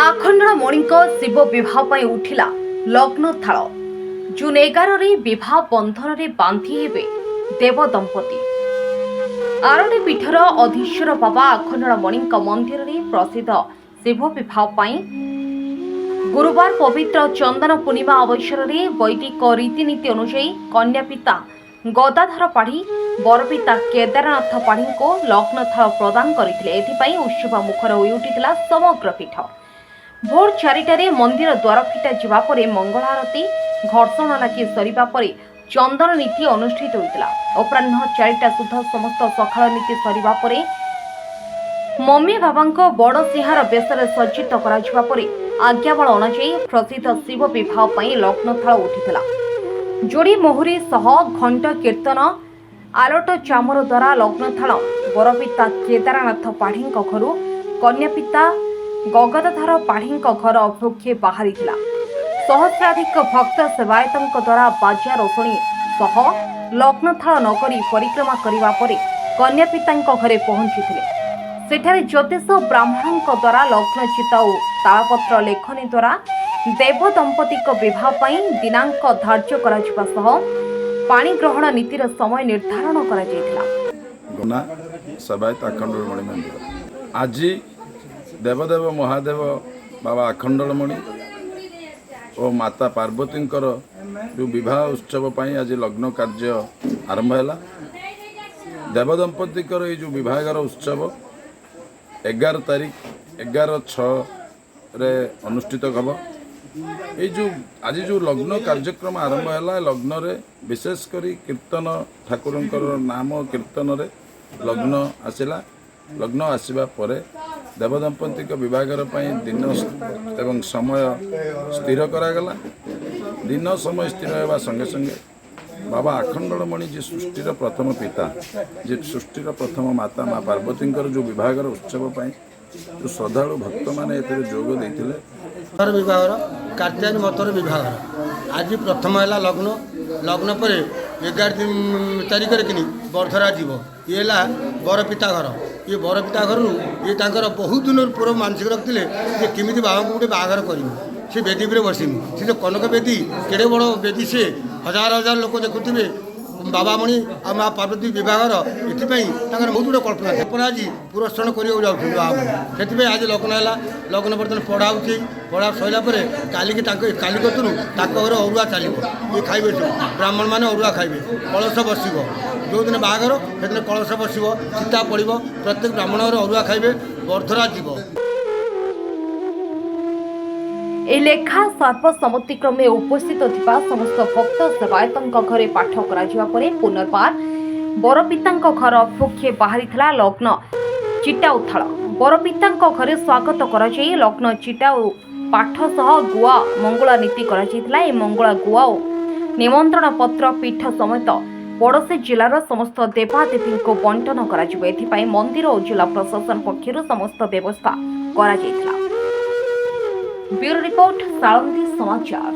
ଆଖଣ୍ଡଳମଣିଙ୍କ ଶିବ ବିବାହ ପାଇଁ ଉଠିଲା ଲଗ୍ନ ଥାଳ। ଜୁନ୍ 11ରେ ବିବାହ ବନ୍ଧନରେ ବାନ୍ଧି ହେବେ ଦେବ ଦମ୍ପତି। ଆରଡ଼ି ପୀଠର ଅଧୀଶ୍ୱର ବାବା ଆଖଣ୍ଡଳମଣିଙ୍କ ମନ୍ଦିରରେ ପ୍ରସିଦ୍ଧ ଶିବ ବିବାହ ପାଇଁ ଗୁରୁବାର ପବିତ୍ର ଚନ୍ଦନ ପୂର୍ଣ୍ଣିମା ଅବସରରେ ବୈଦିକ ରୀତିନୀତି ଅନୁଯାୟୀ କନ୍ୟା ପିତା ଗଦାଧର ପାଢ଼ୀ ବରପିତା କେଦାରନାଥ ପାଢ଼ୀଙ୍କୁ ଲଗ୍ନଥାଳ ପ୍ରଦାନ କରିଥିଲେ। ଏଥିପାଇଁ ଉତ୍ସବ ମୁଖର ହୋଇଉଠିଥିଲା ସମଗ୍ର ପୀଠ। ଭୋର 4ଟାରେ ମନ୍ଦିର ଦ୍ୱାର ଫିଟା ଯିବା ପରେ ମଙ୍ଗଳ ଆରତୀ, ଘର୍ଷଣ ଲାଗି ସରିବା ପରେ ଚନ୍ଦନ ନୀତି ଅନୁଷ୍ଠିତ ହୋଇଥିଲା। ଅପରାହ୍ନ 4ଟା ସୁଦ୍ଧା ସମସ୍ତ ସକାଳ ନୀତି ସରିବା ପରେ ମମି ବାବାଙ୍କ ବଡ଼ ସିଂହାର ବେଶରେ ସଜ୍ଜିତ କରାଯିବା ପରେ ଆଜ୍ଞାମାଳ ଅଣାଯାଇ ପ୍ରସିଦ୍ଧ ଶିବ ବିବାହ ପାଇଁ ଲଗ୍ନଥାଳ ଉଠିଥିଲା। ଯୋଡ଼ି ମହୁରୀ ସହ ଘଣ୍ଟ କୀର୍ତ୍ତନ, ଆଲଟ ଚାମର ଦ୍ୱାରା ଲଗ୍ନଥାଳ ବରପିତା କେଦାରନାଥ ପାଢ଼ୀଙ୍କ ଘରୁ କନ୍ୟାପିତା ଗଗଦାଧର ପାଢ଼ୀଙ୍କ ଘର ଅଭିମୁଖେ ବାହାରିଥିଲା। ସହସ୍ରାଧିକ ଭକ୍ତ ସେବାୟତଙ୍କ ଦ୍ୱାରା ବାଜା ରୋଷଣୀ ସହ ଲଗ୍ନଥାଳ ନଗରୀ ପରିକ୍ରମା କରିବା ପରେ କନ୍ୟାପିତାଙ୍କ ଘରେ ପହଞ୍ଚିଥିଲେ। ସେଠାରେ ଜ୍ୟୋତିଷ ବ୍ରାହ୍ମଣଙ୍କ ଦ୍ୱାରା ଲଗ୍ନ ଚିତା ଓ ତାଳପତ୍ର ଲେଖନୀ ଦ୍ୱାରା ଦେବ ଦମ୍ପତିଙ୍କ ବିବାହ ପାଇଁ ଦିନାଙ୍କ ଧାର୍ଯ୍ୟ କରାଯିବା ସହ ପାଣି ଗ୍ରହଣ ନୀତିର ସମୟ ନିର୍ଦ୍ଧାରଣ କରାଯାଇଥିଲା। ଗନା ସେବାୟତ ଆଖଣ୍ଡଳମଣି ମନ୍ଦିର। ଆଜି ଦେବଦେବ ମହାଦେବ ବାବା ଆଖଣ୍ଡଳମଣି ଓ ମାତା ପାର୍ବତୀଙ୍କର ଯେଉଁ ବିବାହ ଉତ୍ସବ ପାଇଁ ଆଜି ଲଗ୍ନ କାର୍ଯ୍ୟ ଆରମ୍ଭ ହେଲା। ଦେବଦମ୍ପତିଙ୍କର ଏଇ ଯେଉଁ ବିବାହଘର ଉତ୍ସବ 11 ତାରିଖ 11/6ରେ ଅନୁଷ୍ଠିତ ହେବ। ଏଇ ଯେଉଁ ଆଜି ଯେଉଁ ଲଗ୍ନ କାର୍ଯ୍ୟକ୍ରମ ଆରମ୍ଭ ହେଲା, ଲଗ୍ନରେ ବିଶେଷ କରି କୀର୍ତ୍ତନ, ଠାକୁରଙ୍କର ନାମ କୀର୍ତ୍ତନରେ ଲଗ୍ନ ଆସିଲା। ଲଗ୍ନ ଆସିବା ପରେ ଦେବଦମ୍ପତିଙ୍କ ବିବାହଘର ପାଇଁ ଦିନ ଏବଂ ସମୟ ସ୍ଥିର କରାଗଲା। ଦିନ ସମୟ ସ୍ଥିର ହେବା ସଙ୍ଗେ ସଙ୍ଗେ ବାବା ଆଖଣ୍ଡଳମଣି, ଯିଏ ସୃଷ୍ଟିର ପ୍ରଥମ ପିତା, ଯିଏ ସୃଷ୍ଟିର ପ୍ରଥମ ମାତା ମା ପାର୍ବତୀଙ୍କର ଯେଉଁ ବିବାହଘର ଉତ୍ସବ ପାଇଁ ଯେଉଁ ଶ୍ରଦ୍ଧାଳୁ ଭକ୍ତମାନେ ଏଥିରେ ଯୋଗ ଦେଇଥିଲେ। ମତର ବିବାହର, କାର୍ତ୍ୟାୟନୀ ମତର ବିବାହର ଆଜି ପ୍ରଥମ ହେଲା ଲଗ୍ନ। ଲଗ୍ନ ପରେ 11 ଦିନ ତାରିଖରେ କିନି ବର୍ଦ୍ଧରା ଯିବ। ଇଏ ହେଲା ବରପିତା ଘର। ଇଏ ବରପିତା ଘରରୁ ଇଏ ତାଙ୍କର ବହୁତ ଦିନରୁ ପୂର୍ବ ମାନସିକ ରଖିଥିଲେ ଯେ କେମିତି ବାବାଙ୍କୁ ଗୋଟେ ବାହାଘର କରିବୁ, ସେ ବେଦୀ ଉପରେ ବସିବୁ। ସେ ଯେଉଁ କନକ ବେଦୀ, କେଡ଼େ ବଡ଼ ବେଦୀ ସେ, ହଜାର ହଜାର ଲୋକ ଦେଖୁଥିବେ ବାବାମଣି ଆଉ ମା ପାର୍ବତୀ ବିବାହର। ଏଥିପାଇଁ ତାଙ୍କର ବହୁତ ଗୁଡ଼ିଏ କଳ୍ପନା। କଳ୍ପନା ଆଜି ପୁରସ୍କରଣ କରିବାକୁ ଯାଉଛନ୍ତି ବାବାମଣି। ସେଥିପାଇଁ ଆଜି ଲଗ୍ନ ହେଲା। ଲଗ୍ନ ବର୍ତ୍ତମାନ ପଢ଼ା ହେଉଛି। ପଢ଼ା ସରିଲା ପରେ କାଲିକି ତାଙ୍କ କାଲି କତରୁ ତାଙ୍କ ଘରେ ଅରୁଆ ଚାଲିବ। ଇଏ ଖାଇବେ ସବୁ ବ୍ରାହ୍ମଣମାନେ ଅରୁଆ ଖାଇବେ। କଳସ ବସିବ। ଯେଉଁଦିନ ବାହାଘର ସେଦିନ କଳସ ବସିବ, ଚିତା ପଡ଼ିବ, ପ୍ରତ୍ୟେକ ବ୍ରାହ୍ମଣ ଘରେ ଅରୁଆ ଖାଇବେ, ବର୍ଦ୍ଧରା ଯିବ। ଏହି ଲେଖା ସର୍ବସମ୍ମତିକ୍ରମେ ଉପସ୍ଥିତ ଥିବା ସମସ୍ତ ଭକ୍ତ ସେବାୟତଙ୍କ ଘରେ ପାଠ କରାଯିବା ପରେ ପୁନର୍ବାର ବରପିତାଙ୍କ ଘର ଅଭିମୁଖେ ବାହାରିଥିଲା ଲଗ୍ନ ଚିଟା ଉଥାଳ। ବରପିତାଙ୍କ ଘରେ ସ୍ୱାଗତ କରାଯାଇ ଲଗ୍ନ ଚିଟା ଓ ପାଠ ସହ ଗୁଆ ମଙ୍ଗଳା ନୀତି କରାଯାଇଥିଲା। ଏହି ମଙ୍ଗଳା ଗୁଆ ଓ ନିମନ୍ତ୍ରଣ ପତ୍ର ପୀଠ ସମେତ ପଡ଼ୋଶୀ ଜିଲ୍ଲାର ସମସ୍ତ ଦେବାଦେବୀଙ୍କୁ ବଣ୍ଟନ କରାଯିବ। ଏଥିପାଇଁ ମନ୍ଦିର ଓ ଜିଲ୍ଲା ପ୍ରଶାସନ ପକ୍ଷରୁ ସମସ୍ତ ବ୍ୟବସ୍ଥା କରାଯାଇଥିଲା। ବ୍ୟୁରୋ ରିପୋର୍ଟ, ସାଳନ୍ଦୀ ସମାଚାର।